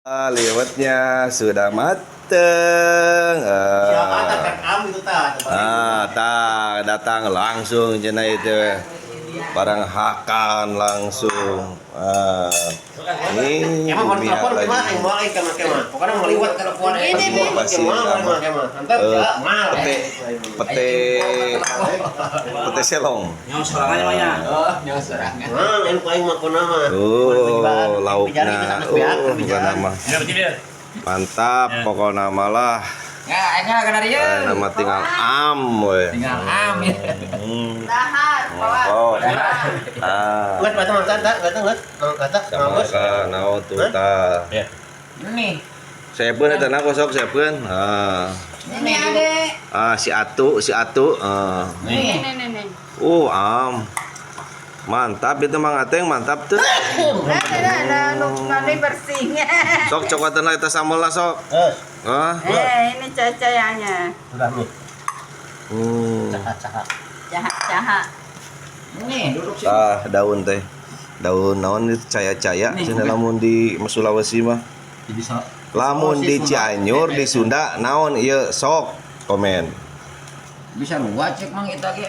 Ah, liwetnya sudah mateng. Siapa Ah, tak am itu ta. ah, tak datang langsung cenah itu. Barang hakan langsung. Ah, ini Emang kalau Bumia telepon lagi. gimana? Yang mau aing kemana kemana? Pokoknya mau liwat telepon. Ini, nih. Pasti Kemana sama. kemana? Mantap Eh, ya, mal. pete pete pete selong. Nyawa sorangannya mah ya. Oh, nyawa sorangan. Mal, enak aing mah kuna mah. Oh, laukna. Oh, bukan nama. Ya betul ya. Mantap, pokoknya malah. Ya, aing mah kana dieu. Nama tinggal am we. Tinggal am ya. Dahar, bawa. Oh. Ah. Nggak batang nggak tak, nggak nggak nggak tak, Sama nggak ka naon tuh ta. Ya. Nih. Sepeun eta na kosok sepeun. Ah. Ini adek. Ah, si Atu, si Atu. Ah. Nih. Nih, nih, nih. Am. Mantap itu Mang Ateng, mantap tuh. Nah, nah, nah, nah, ini bersihnya. Sok cokotan eta sambelna sok. Eh, Ah. Eh, ini cacayanya. sudah nih. Cahak. Cahak-cahak. Nih, duduk sini. Ah, daun teh. Daun naon itu caya-caya Nih, cenah lamun di Sulawesi mah. Jadi sok. Lamun di Cianjur, di Sunda naon ieu sok komen. Bisa luar cek mang kita ge.